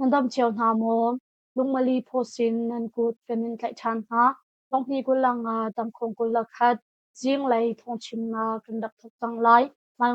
Nan dam cio hna maw? Lungmali phawsin nan kut kan in tlaih ṭhan hna. Thonghni 25 tangkhawng 21 zinglei thawngchimnak kan rak thawk cang lai. Mai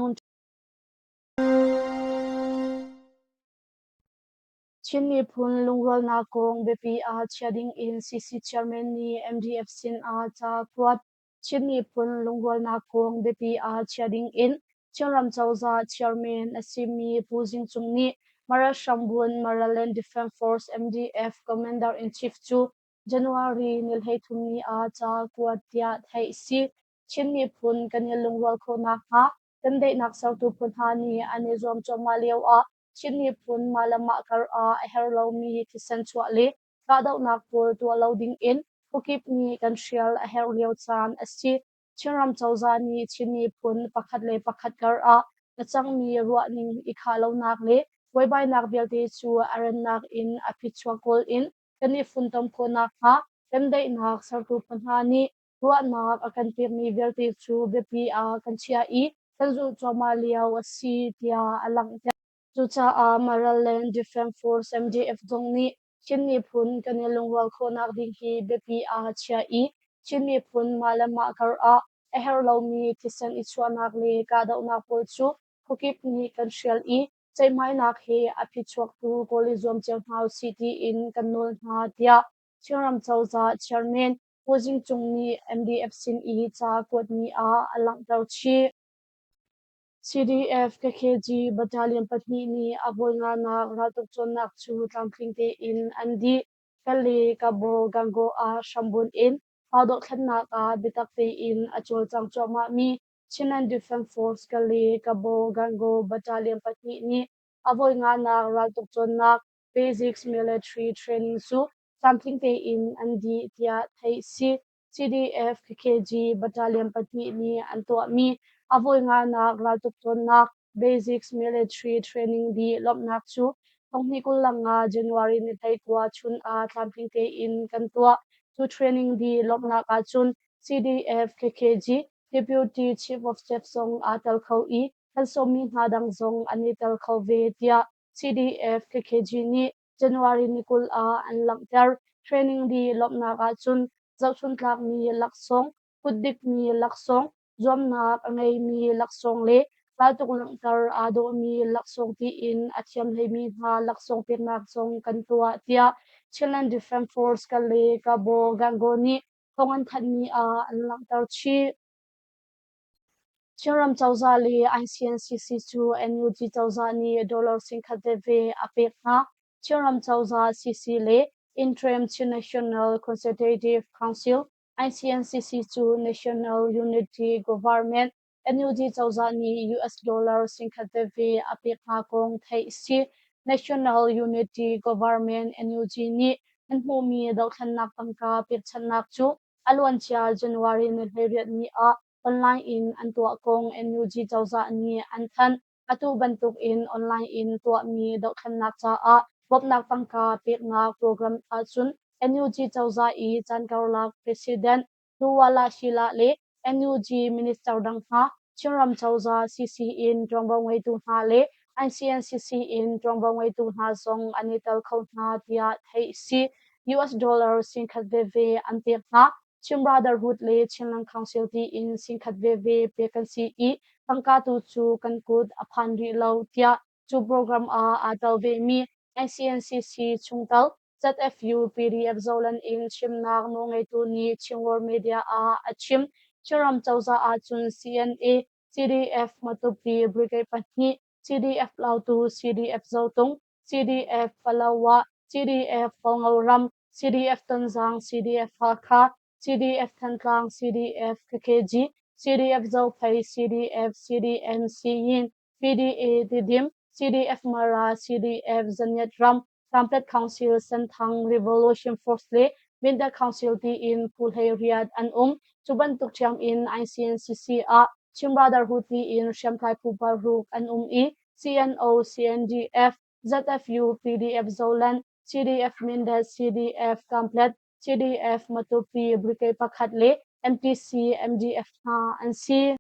Chin miphun lungrualnak kong biapi ah chia ding in CC chairman nih MDF sin ah ca kuat. Chin miphun lungrualnak kong biapi ah chia ding in Chinram cozah chairman a simi Pu Zing Cung nih Mara Hrambun Maraland Defence Force MDF Commander-in-Chief cu January ni 33 ni ah ca kuat tiah theih si. Chin miphun kan i lungrual khawh nakhnga kan daihnak sertu phu hna nih an i zuam cuahmah lio ah Chin miphun mah le mah kar ah a herh lomi thisen chuah le kahdohnak pawl tuah lo ding in khuakip nih kan hrial a herh lio caan a si. Chinram cozah nih Chin miphun pakhat le pakhat kar ah a cangmi ruahning i khah lonak le buaibainak vialte cu a rannak in a phichuak kawl in kan i funtom khawh nakhnga remdaihnak sertu phu hna nih ruahnak a kan pekmi vialte cu biapi ah kan chiah i kan zulh cuahmah lio a si tiah a langhter. Cucaah Maraland Defence Force MDF zong nih Chin miphun kan i lungrual khawhnak ding hi biapi ah chiah i Chin miphun mah le mah kar ah a herh lomi thisen i chuahnak le kahdohnak pawl cu khuakip nih kan hrial i ceihmainak he a phichuaktu kawl i zuam cio hna usih tiin kan nawl hna tiah Chinram cozah chairman Pu Zing Cung nih MDF sin i ca kuatmi ah a langhter chih. CDF KKG Battalion pahnih nih a vawi nganak raltuk cawnnak cu tlamtling tein an dih. Kale Kabo Gangaw ah hrambunh in raldohthlennak ah biatak tein a cawlcang cuahmahmi Chinland Defence Force Kale Kabo Gangaw Battalion pahnih nih a vawi nganak raltuk cawnnak Basics Military Training cu tlamtling tein an dih tiah theih si. CDF KKG Battalion pahnih nih an tuahmi a vawi nganak raltuk cawnnak Basics Military Training dih lawmhnak cu 2025 January ni 19 chun ah tlamtling tein kan tuah. Cu training dih lawmhnak ahcun CDF KKG Deputy Chief of Staff zong aa tel kho i kan sawmmi hna dang zong an i tel kho ve tiah CDF KKG nih January ni 20 ah an langhter. Training dih lawmhnak ahcun zohchuntlakmi laksawng, kutdikmi laksawng, zuamnak a ngeimi laksawng le raltuk langhter aa dawhmi laksawng tiin a thiamhleimi hna laksawng peknak zong kan tuah tiah Chinland Defence Force Kale Kabo Gangaw nih thawng an thanhmi ah an langhter chih. Chinram cozah le ICNCC cu NUG cozah nih dollar 10,000 veve a pek hna. Chinram cozah CC le Interim Chin National Consultative Council ICNCC cu National Unity Government NUG cozah nih US dollar 10,000 veve a pek hna kong theih a si. National Unity Government NUG nih an hmuhmi dohthlennak tangka pekchanhnak cu a luancia January ni 18 ni ah online in an tuah kong NUG cozah nih an thanh. Atu bantuk in online in tuahmi dohthlennak caah bawmhnak tangka peknak program ahcun NUG cozah i caan karlak President Luwala Sheila le NUG minister dang hna, Chinram cozah CC in ṭuanvo ngeitu hna le ICNCC in ṭuanvo ngeitu hna zong an i tel kho hna tiah theih a si. US dollar 10,000 veve an pek hna. Chin Brotherhood le Chinland Council tiin 10,000 veve pek kan si i tangka tu cu kan kut a phan rih lo tiah cu program ah aa tel vemi ICNCC chungtel ZFU PDF Zoland in chimnak nawlngeitu nih Chin World Media ah a chim. Chinram cozah ahcun CNA, CDF Matupi Brigade pahnih, CDF Lautu, CDF Zotung, CDF Palawa, CDF Pangoram, CDF Tonzang, CDF Hakha, CDF Thantlang, CDF KKG, CDF Zophei, CDF CDM Siyin, PDA Tidim, CDF Mara, CDF Zaniat Ram, Trumpet Council, Senthang Revolution Force le Mindat Council tiin phu 18 an um. Cu bantuk ṭhiam in ICNCC ah Chin Brotherhood tiin hriamtlai phu paruk an um i CNO, CNDF, ZFU, PDF Zoland, CDF Mindat, CDF Kamplet, CDF Matupi Brigade pakhat le MTC, MDF hna an si.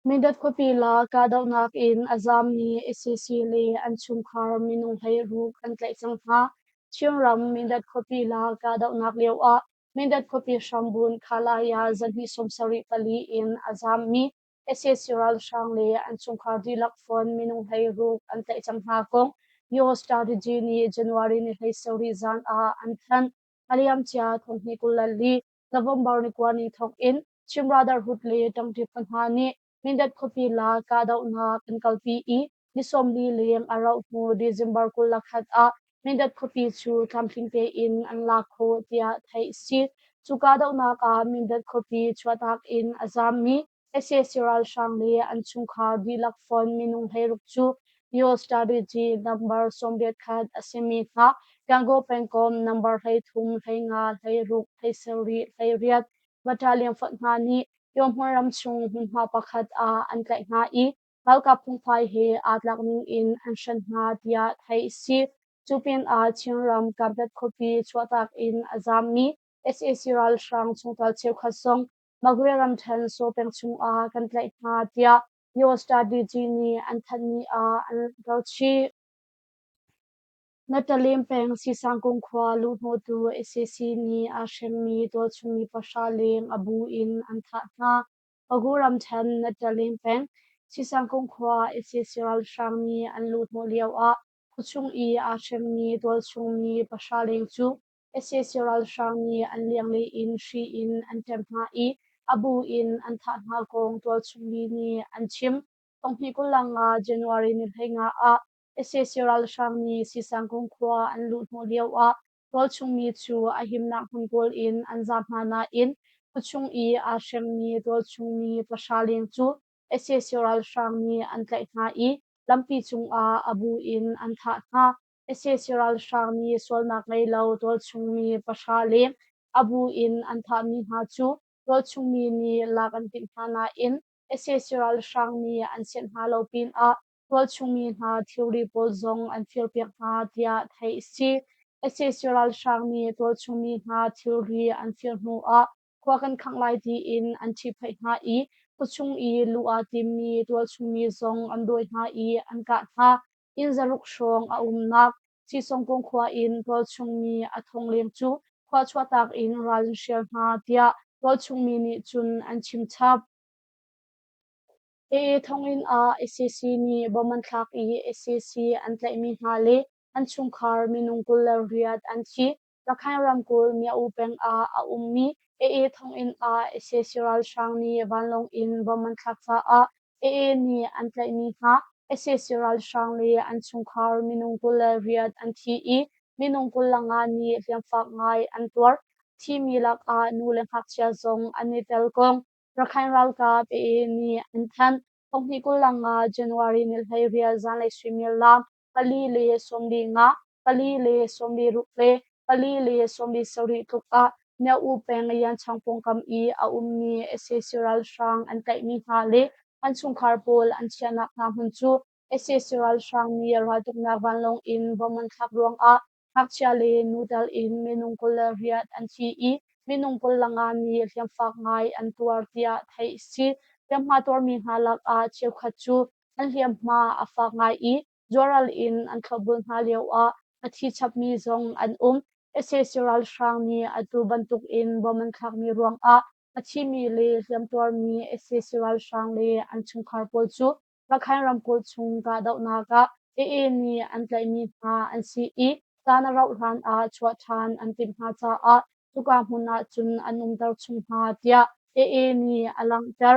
Mindat khuapi la kahdohnak in a zaammi sac le an chungkhar minung 16 an tlaih cang hna. Chinram Mindat khuapi la kahdohnak lioah Mindat khuapi hrambun Khalaya zahnih 74 in a zaammi sac ralhrang le an chungkhar dihlak fonh minung 16 an tlaih cang hna kong Yaw Strategy nih January ni 17 zan ah an thanh. A liamcia 2024 November ni 9 ni thawk in Chin Brotherhood le ṭangṭi phu hna nih Mindat khuapi la kahdohnak an kalpi i ni 40 leng a rauh hnu December 21 ah Mindat khuapi cu tlamtling tein an lak khawh tiah theih a si. Cu kahdohnak ah Mindat khuapi chuahtak in a zaammi sac ralhrang le an chungkhar dihlak fonh minung 16 cu Yaw Strategy number 81 a simi hna Gangaw pengkomh number 13, 15, 16, 17, 18 battalion fonh hna nih Yaw hmunram chung hmunhma pakhat ah an tlaih hna i ralkap phungphai he aa tlak ning in an hren hna tiah theih a si. Cu pinah Chinram Kanpet khuapi chuahtak in a zaammi sac ralhrang chungtel cheukhat zong Magwe ramṭhen Saw peng chungah kan tlaih hna tiah Yaw Strategy nih an thanhmi ah an langhter chih. Natalim peng Sisangkung khua luhhnawhtu sac nih aa hrengmi tualchungmi 9 leng a bu in an thah hna. Pagu ramṭhen Natalim peng Sisangkung khua sac ralhrang nih an luhhnawh lioah khuachung i aa hrengmi tualchungmi 9 leng cu sac ralhrang nih an lianglei in hri in an ṭem hna i a bu in an thah hna kong tualchungmi nih an chim. 2025 January ni 15 ah sac ralhrang nih Sisangkung khua an luhhnawh lioah tualchungmi cu a himnak hmun kawl in an zaam hna nain khuachung i aa hrengmi tualchungmi 9 leng cu sac ralhrang nih an tlaih hna i lampi cungah a bu in an thah hna. Sac ralhrang nih sualnak ngei lo tualchungmi 9 leng a bu in an thahmi hna cu tualchungmi nih lak an timh hna nain sac ralhrang nih an sianh hna lo pinah tualchungmi hna thilri pawl zong an firpiak hna tiah theih a si. Sac ralhrang nih tualchungmi hna thilri an fir hnuah khua kan khangh lai tiin an ṭhihphaih hna i khuachung i luh aa timmi tualchungmi zong an dawi hna i an kah hna. Inn 600 hrawng a umnak Sisongkung khua in tualchungmi a thong leng cu khua chuahtak in ral an hrial hna tiah tualchungmi nih cun an chim chap. AA thonginn ah sac nih bom an thlak i sac an tlaihmi hna le an chungkhar minung 28 an thi. Rakhine ramkulh Mya-U peng ah a ummi AA thonginn ah sac ralhrang nih vanlawng in bom an thlak caah AA nih an tlaihmi hna sac ralhrang le an chungkhar minung 28 an thi i minung 25 nih hliamfak ngai an tuar. Thimi lakah nu le ngakchia zong an i tel kong Rakhine ralkap AA nih an thanh. 2025 January ni 18 zanlei suimilam 4:45, 4:46 le 4:47 tluk ah Myo-U peng Yanchang pawngkam i a ummi sac ralhrang an tlaihmi hna le an chungkhar pawl an chiahnak hna hmun cu sac ralhrang nih raltuknak vanlawng in bom an thlak ruangah ngakchia le nu tal in minung 28 an thi i minung 25 nih hliamfak ngai an tuar tiah theih a si. Hliamhma tuarmi hna lakah cheukhat cu an hliamhma a fak ngai i zuaral in an thlopbul hna lioah a thi chapmi zong an um. Sac ralhrang nih atu bantukin bom an thlakmi ruangah a thimi le hliamtuarmi sac ralhrang le an chungkhar pawl cu Rakhine ramkulh chung kahdohnak ah AA nih an tlaihmi hna an si i caan a rauh hlan ah chuah ṭhan an timh hna caah cuka hmun ah cun an umter chung hna tiah AA nih a langhter.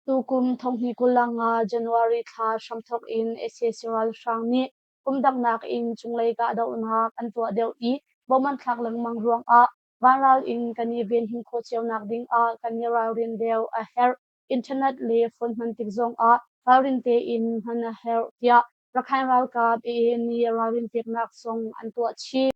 Tukum 2025 January thla hramthawk in sac ralhrang nih kum dang nakin cunglei kahdohnak an tuah deuh i bom an thlak lengmang ruangah vanral in kan i venhim khawh cio nak dingah kan i ralrin deuh a herh. Internet le phone hman tik zongah ralrin tein hman a herh tiah Rakhine ralkap AA nih ralrin peknak zong an tuah chih.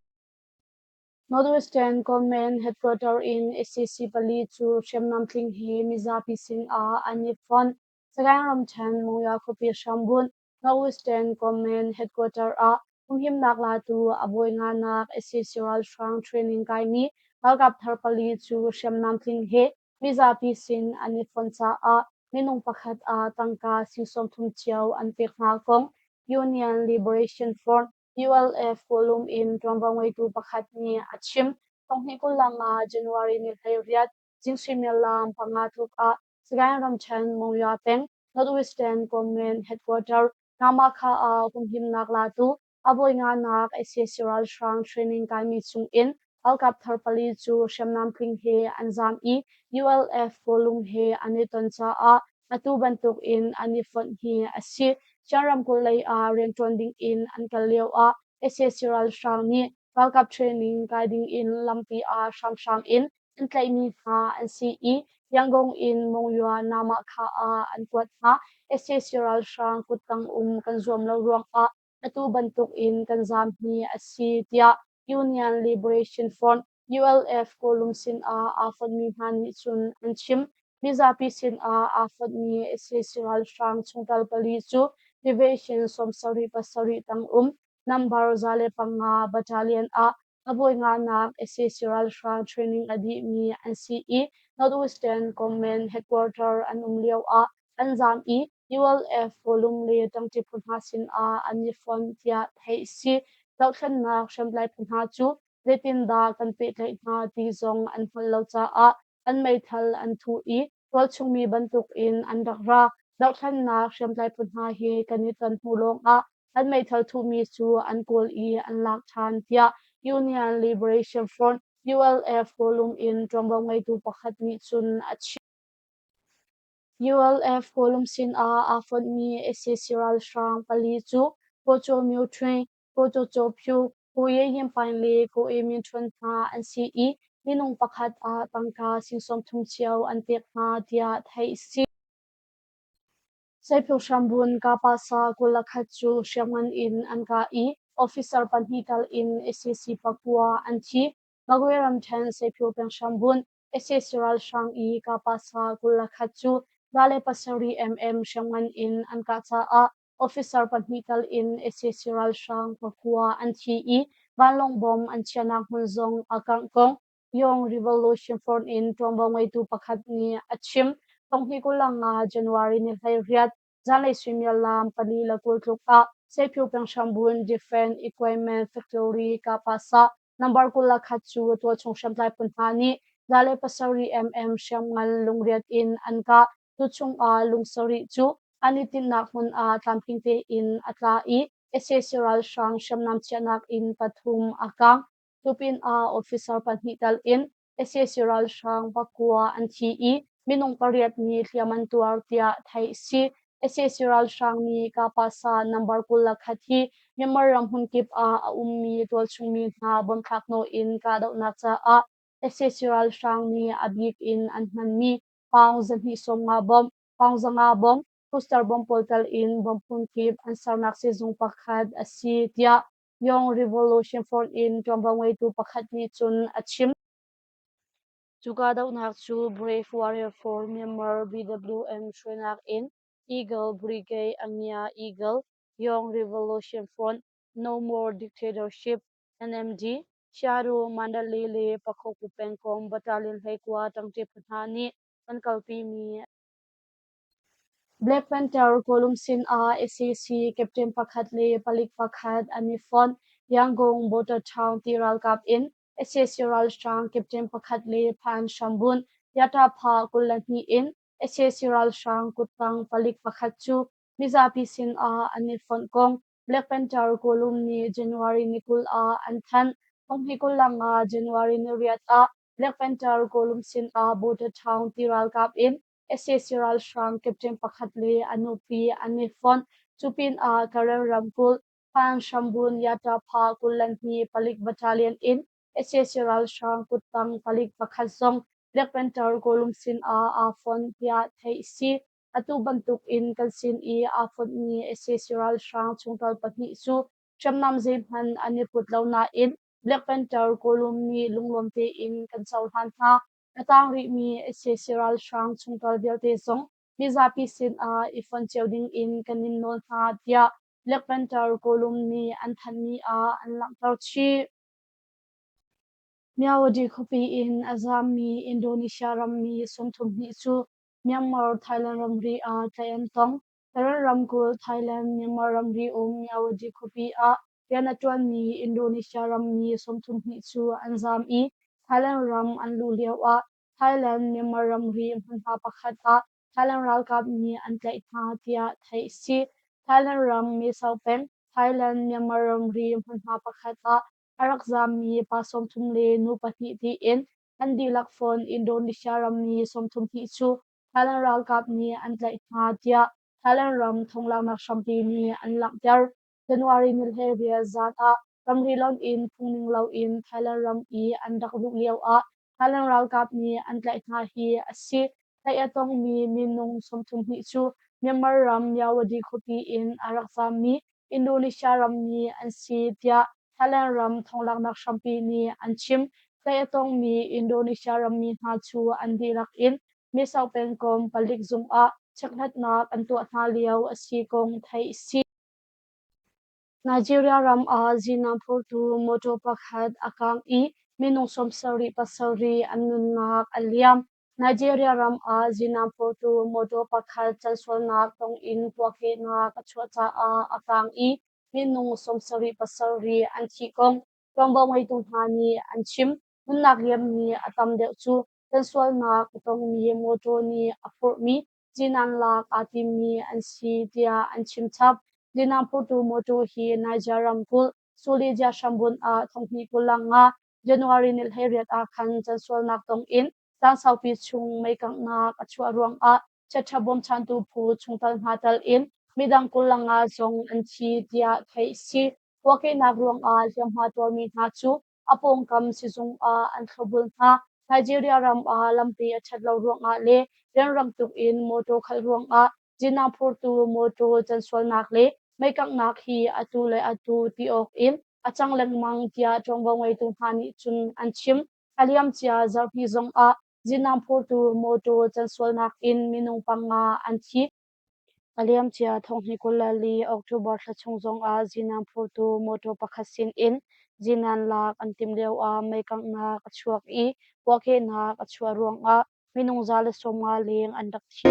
Northwestern Command Headquarter in sac pali cu hriamnam tling he mizapi sinah an i fonh. Sagaing ramṭhen Monywa khuapi hrambunh Northwestern Command Headquarter ah humhimnak latu a bawi nganak sac ralhrang training kaimi ralkap thar pali cu hriamnam tling he mizapi sin an i fonh caah minung pakhat ah tangka sing 30 cio an pek hna kong Union Liberation Front ULF Kawlum in ṭuanvo ngeitu pakhat nih a chim. Thonghnih 25 January ni 18 zing suimilam 5 tluk ah Sagaing ramṭhen Monywa peng Northwestern Command Headquarter Namakha ah humhimnak latu a voi nganak sac ralhrang training kaimi chungin ralkap thar pali cu hriamnam tling he an zaam i ULF Kawlum he an i ton caah atu bantukin an i fonh hi a si. Chin ramkulh lei ah rianṭuan dingin an kal lioah sac ralhrang nih ralkap training kai dingin lampi ah hramhram in an tlaihmi hna an si i Yangon in Monywa Namakha ah an kuat hna. Sac ralhrang kuttang um kan zuam lo ruangah atu bantukin kan zaam hi a si tiah Union Liberation Front ULF Kawlum sinah aa fonhmi hna nih cun an chim. Mizapi sinah aa fonhmi sac ralhrang chungtel pali cu Division 77 tangum number 105 battalion ah a voi nganak sac ralhrang training a dihmi an si i Northwestern Command Headquarter an um lioah an zaam i ULF Kawlum le ṭangṭi phu hna sinah an i fonh tiah theih a si. Dohthlennak hriamtlai phu hna cu zeitindah kan pehtlaih hna ti zong an hngalh lo caah an meithal an thuh i tualchungmi bantukin an rak ra. Dohthlennak hriamtlai phu hna hi kan i ton hnu lawngah an meithal thuhmi cu an kawl i an lak ṭhan tiah Union Liberation Front ULF Kawlum in ṭuanvo ngeitu pakhat nih cun a chim. ULF Kawlum sinah aa fonhmi sac ralhrang pali cu Ko Chaw Myo Htwin, Ko Chaw Chaw Phyu, Ko Ye Yin Paing le Ko E Min Htun hna an si i minung pakhat ah tangka sing 30 cio an pek hna tiah theih a si. Saiphuk hrambun Kapasa 21 cu hriamngan in an kah i officer pahnih tal in sac pakua an thi. Magwe ramṭhen Saiphuk peng hrambun sac ralhrang i Kapasa 21 cu 107 mm hriamngan in an kah caah officer pahnih tal in sac ralhrang pakua an thi i vanlawng bom an chiahnak hmun zong a kangh kong Yong Revolution Front in ṭuanvo ngeitu pakhat nih a chim. Thonghnih 25 January ni 18 zanlei suimilam 4:20 tluk ah Seiphu peng hrambun Defense Equipment Factory Kapasa number 21 cu tualchung hriamtlai phu hna nih 107 mm hriamngan lungriat in an kah. Tu chungah lung sarih cu an i tinhnak hmun ah tlamtling tein a tla i sac ralhrang hriamnam chiahnak inn pathum a kang. Cu pinah officer pahnih tal in sac ralhrang pakua an thi i minung pariat nih hliam an tuar tiah theih a si. Sac ralhrang nih Kapasa number 21 hi Myanmar ram hmunkip ah a ummi tualchungmi hna bomthlak hnawh in kahdohnak caah sac ralhrang nih a bik in an hmanmi paung 250 bomb, paung 500 bomb, cluster bomb pawl tal in bomb phunkip an sernak sizung pakhat a si tiah Yong Revolution Front in ṭuanvo ngeitu pakhat nih cun a chim. Cu kahdohnak cu Brave Warrior for Myanmar BWM hruainak in Eagle Brigade Amya Eagle, Yong Revolution Front, No More Dictatorship, NMD, Shadow Mandalay le Pakhoku pengkomh Battalion 19 ṭangṭi phu hna nih an kalpimi Black Panther Kawlum sinah sac captain pakhat le palik pakhat an i fonh. Yangon Border Town ti ralkap in sac ralhrang captain pakhat le Phan Hrambun Yatapha 22 in sac ralhrang kuttang palik pakhat cu mizapi sinah an i fonh kong Black Panther Kawlum nih January ni 20 ah an thanh. Thonghnih 25 January ni riat ah Black Panther Kawlum sinah Border Town ti ralkap in sac ralhrang captain pakhat le a nupi an i fonh. Cu pinah Karen ramkulh Phan Hrambun Yatapha 22 palik battalion in sac ralhrang kuttang palik pakhat zong Black Panther Kawlum sinah aa fonh tiah theih a si. Atu bantuk in kan sin i aa fonhmi sac ralhrang chungtel pahnih cu hriamnam zeihmanh an i put lo nain Black Panther Kawlum nih lunglawm tein kan cohlan hna. A tang rihmi sac ralhrang chungtel vialte zong mizapi sinah i fon cio dingin kan in nawl hna tiah Black Panther Kawlum nih an thanhmi ah an langhter chih. Myawaddy khuapi in a zaammi Indonesia rammi 32 cu. Myanmar-Thailand ramri ah tlaih an tong. Karen ramkulh Thailand-Myanmar ramri um Myawaddy khuapi ah rian a ṭuanmi Indonesia rammi 32 cu an zaam i Thailand ram an luh lioah Thailand-Myanmar ramri hmunhma pakhat ah Thailand ralkap nih an tlaih hna tiah theih a si. Thailand ram Mesau peng Thailand-Myanmar ramri hmunhma pakhat ah a rak zaammi pa 30 le nu pahnih tiin an dihlak fonh Indonesia rammi 32 cu Thailand ralkap nih an tlaih hna tiah Thailand ram thonglaknak hrampi nih an langhter. January ni 18 zan ah ramri lonh in phungning loin Thailand ram i an rak luh lioah Thailand ralkap nih an tlaih hna hi a si. Tlaih a tongmi minung 32 cu Myanmar ram Myawaddy khuapi in a rak zaammi Indonesia rammi an si tiah Thailand ram thonglaknak hrampi nih an chim. Tlaih a tongmi Indonesia rammi hna cu an dihlak in Mesau pengkomh palik zung ah chekhlatnak an tuah hna lio a si kong theih a si. Nigeria ram ah zinaan phurtu mawṭaw pakhat a kaang i minung 77 an nunnak a liam. Nigeria ram ah zinaan phurtu mawṭaw pakhat cansualnak tong in puakehnak a chuah caah a kaang i minung 77 an thih kong ṭuanvo ngeitu hna nih an chim. Nunnak liammi a tam deuh cu cansualnak a tongmi mawṭaw nih a phurhmi zinaan lak aa timmi an si tiah an chim chap. Zinaan phurtu mawṭaw hi Niger ramkulh Suleja hrambunh ah 2025 January ni 18 ah khan cansualnak tong in caan saupi chung meikanghnak a chuah ruangah chiaṭha bawmchantu phu chungtel hna tel in midang 25 zong an thi tiah theih a si. Puakehnak ruangah hliamhma tuarmi hna cu a pawngkam sizung ah an thlopbul hna. Nigeria ram ah lampi a ṭhat lo ruangah le rianrang tuk in mawṭaw khalh ruangah zinaan phurtu mawṭaw cansualnak le meikanghnak hi atu le atu ti awk in a cang lengmang tiah ṭuanvo ngeitu hna nih cun an chim. A liamcia zarhpi zong ah zinaan phurtu mawṭaw cansualnak in minung panga an thi. A liamcia 2024 October thla chung zongah zinaan phurtu mawṭaw pakhat sinin zinaan lak an timh lioah meikanghnak a chuak i puahkehnak a chuah ruangah minung 150 leng an rak thi.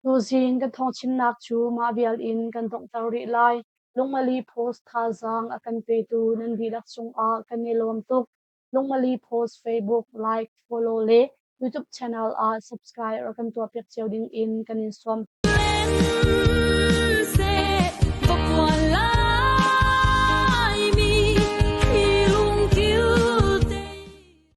Tuzing kan thawngchimnak cu mah vial in kan donghter rih lai. Lungmali Post thazaang a kan petu nan dihlak cungah kan i lawm tuk. Lungmali Post Facebook like, follow le YouTube channel ah subscribe rak kan tuahpiak cio ding in kan in sawm.